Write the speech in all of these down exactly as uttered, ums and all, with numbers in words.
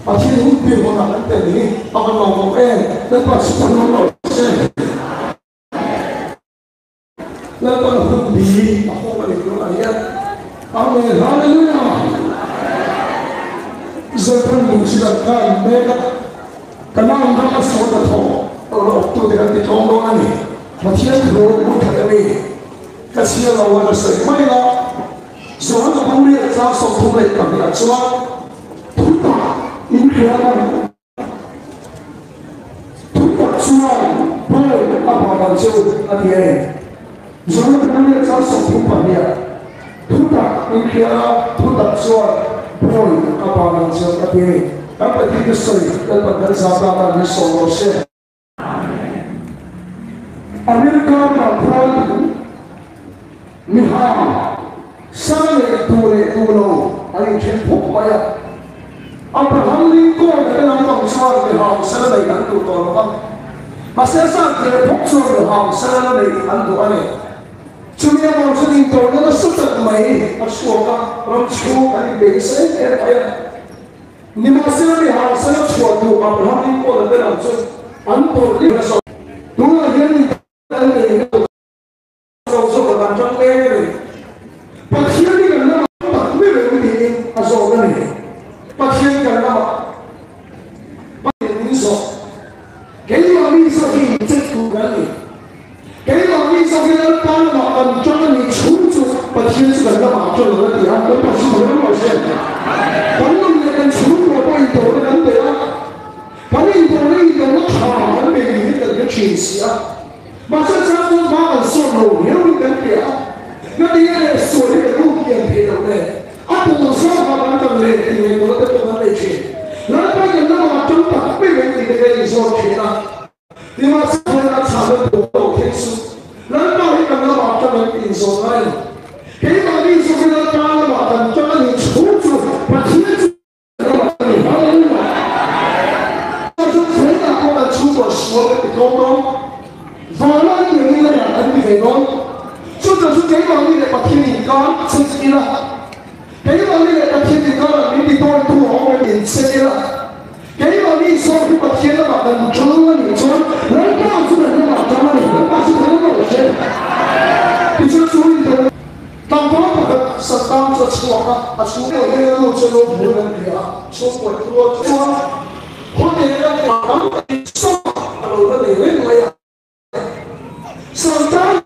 Pathian hmopihna kan tah ni, a kan lo mo e, na pa su no lo se. Na pa hmopih, a hmopih lo a ya. Amen. Hallelujah. Zatan bu si da kan me ka. Ka na ang ka so ta tho. Lo tu de kan ti tong lo ani. Pathian lo bu ka ni. Ka sia lo wa na se mai la. Zawhana bung riet chang sawm thum leh pahnih a chun, Thu ta, in khia ta, thu ta chuan, Bawi, a pa nang cheu, a ti e. Zawhana bung riet chang sawm thum pahnih a, Thu ta, in khia ta, thu ta chuan, Bawi, a pa nang cheu, a ti e. Kan pa ti ka soi, kan pa kan sa ta ta ni so lo se. America ram phal tu, mihai sala nei tu leh tu lo, a inṭhen phawt mai a. Abraham Lincoln te lam pang chuan mihai sala nei an duh tawh lo a. Mahse, zan te phawt chuan mihai sala nei an duh a ni. Chumi a bang chuan indona nasa tak mai a chhuak a, ram chhung an inbeisei em em mai a. Nimahsela, mihai sala chhuah duh Abraham Lincoln te lam chu an tawrh leh a sa. Tunah hian in kan nei zawk zawk a kan ṭang hle a ni. Pathian hi kan lamah tak mai lo tiin a zawt a ni. Pathian kan lamah, Pathian min zawk. Keimahni zawk hi check thu kan ni. Keimahni zawk hi Lalpa lamah kan ṭang a ni thu chu Pathian chu kan lamah ṭang a ti a, kan Pathian kan lamah ṭang. Kan nun leh kan chhungkaw pawh indona kan nei a. Kan indona, indona ṭha kan nei hi kan hre ṭhin si a. Mahse, chang chu ma kan sawn lo hiau hi kan ti a. Na ti a le sual hi kan hung kian thei lo le. A pu zawk a kan kan le ti ngaihtuahna te pawh kan nei ṭhin. Lalpa kan lamah ṭang tak mai kan ti te kan inzawt ṭhin a. Nimahsela, a chhâna tuah tawh khin chu, Lalpa hi kan lamah ṭang kan inzawt ngai lo. Keimahni zawk hi Lalpa lamah kan ṭang a ni thu chu Pathian chu kan lamah a ni. Hallelujah. Chu theihna pawh kan chhungkaw sual kan ti tawng tawng. Vana ni ni la kan ti ve tawng. Chu chu keimahni leh Pathian inkar check ila. Keimahni leh Pathian inkar a min ti tawi thu a awm em in check ila. Keimahni zawk hi Pathian lamah kan ṭang a nih chuan, Lalpa chu kan lamah ṭang a ni, Lalpa chu kan lamah ṭang. Tichuan, chu indona tlangval pakhat Satan chu a chhuak a, a chhung deuh hian a nu chu a lo bu kan ti a, chhungkaw thu a chuan, khawte kan ti a, a lo la nei reng mai a. Satan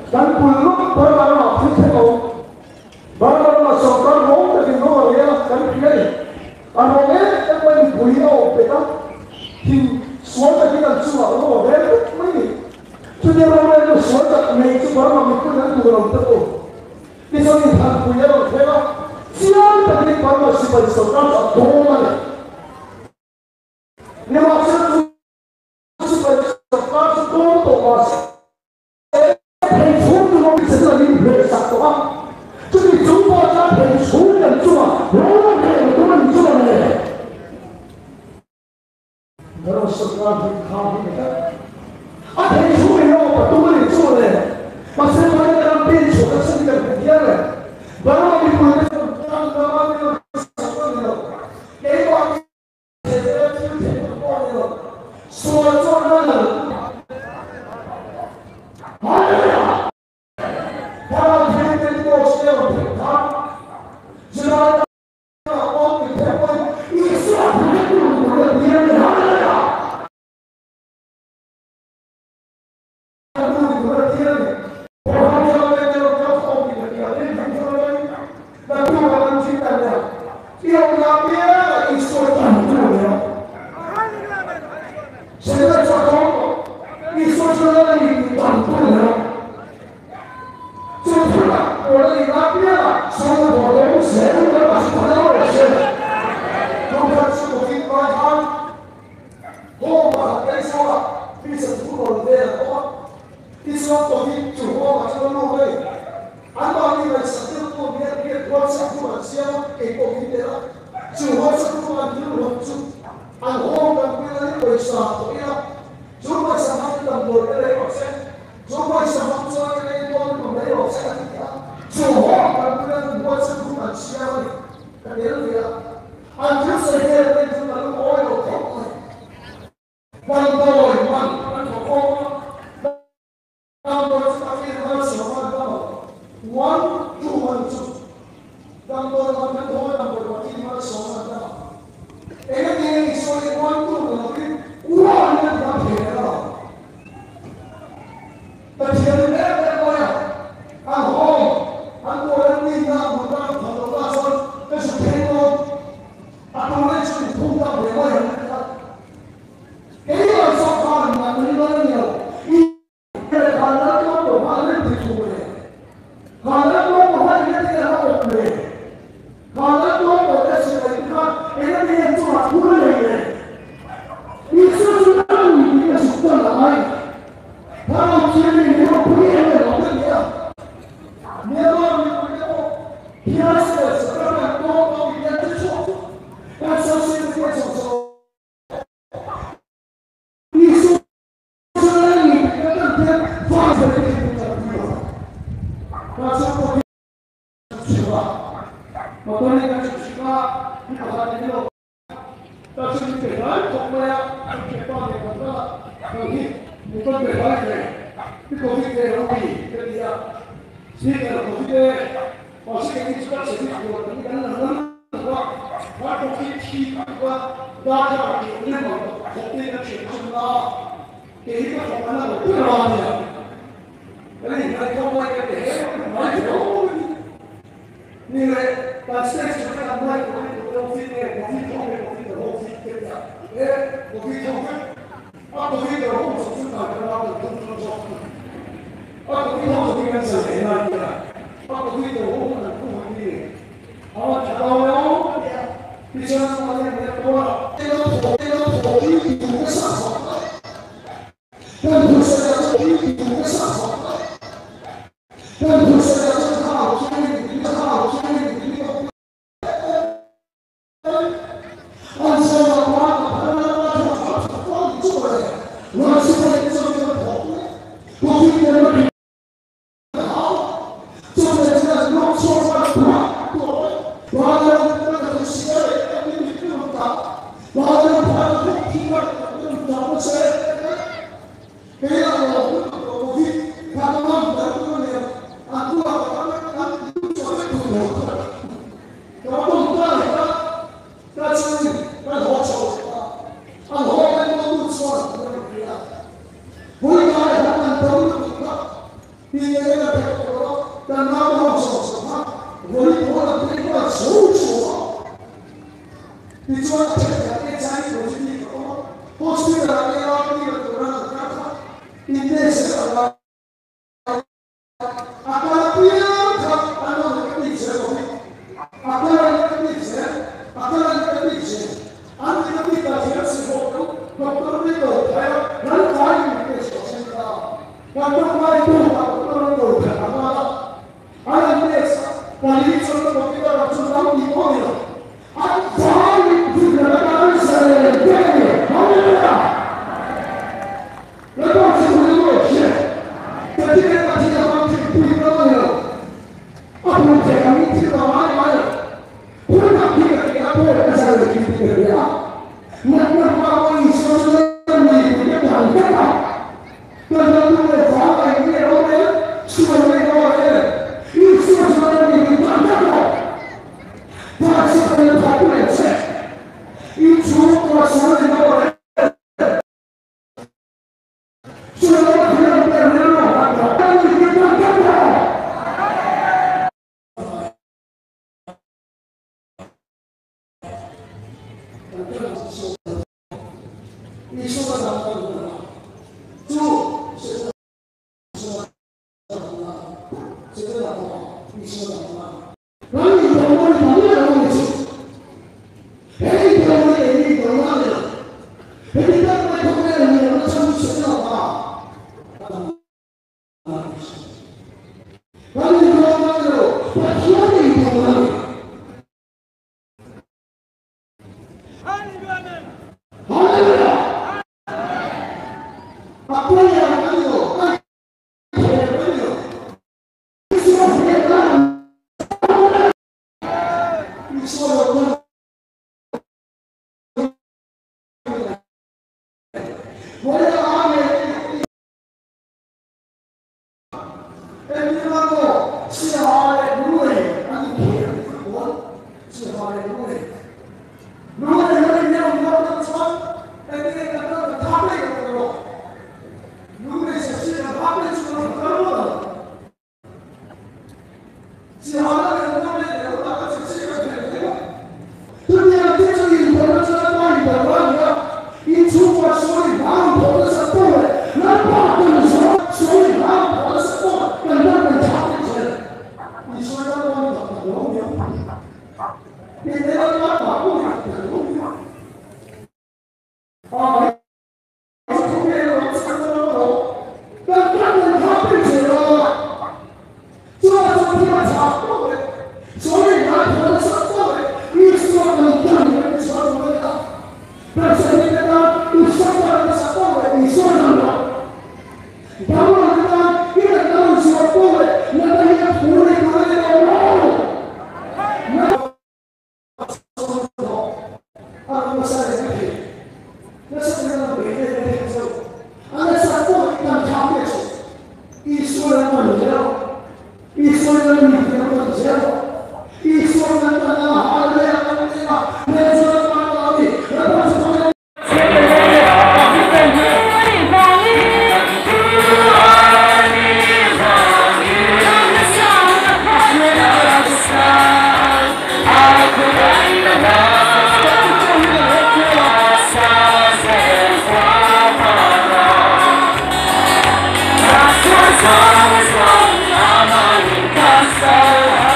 Kan pul luk Burma lamah thil thleng a awm. Burma lamah sawrkar mawng takin lo a ria kan hria a ni. A rawng em em mai, mipui a awm pek a. Thing sual takin an chungah lo a rel vek mai ni. Chutiang roreltu sual tak nei chu Burma mipui an duh lo ta pawh. Tichuan, inthanpui a rawn thleng a. Chiang takin Burma sipai sawrkar chu a dawng a ni. Nimahsela, chu sipai sawrkar chu dawng tawh mah se, pheichhungtu lo mi se chuan an inhriatsak tawh a. Chumi chung pawh chuan pheichhung kan chungah lo la thei tum a ni chuan le. Burma sawrkar hi kha hi ni kha. A pheichhung lo pathum a ni chuan le. Mahse, Burma ram pin chhuah ka chhan kan hmu hial le. Burma mipui te chuan kan ram a ni lo, sak a ni lo. Keimah Home pakhat kan sawn a, pi sa thu rawn vel a awm a. Tichuan, Covid chu home ah chuan a lut mai. one, two, one, two. Dam to dam to dam to dam to dam to dam to. Ena ke ni so le one, two, one, three. Ua na dam ke na. Pathian le le ko ya. Ang ho. Ang ko le ni na mo na ko na so. Ke su ke no. A ko le su ko ta le mo ya. Ke ni so ka na ni na ni.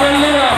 Hallelujah.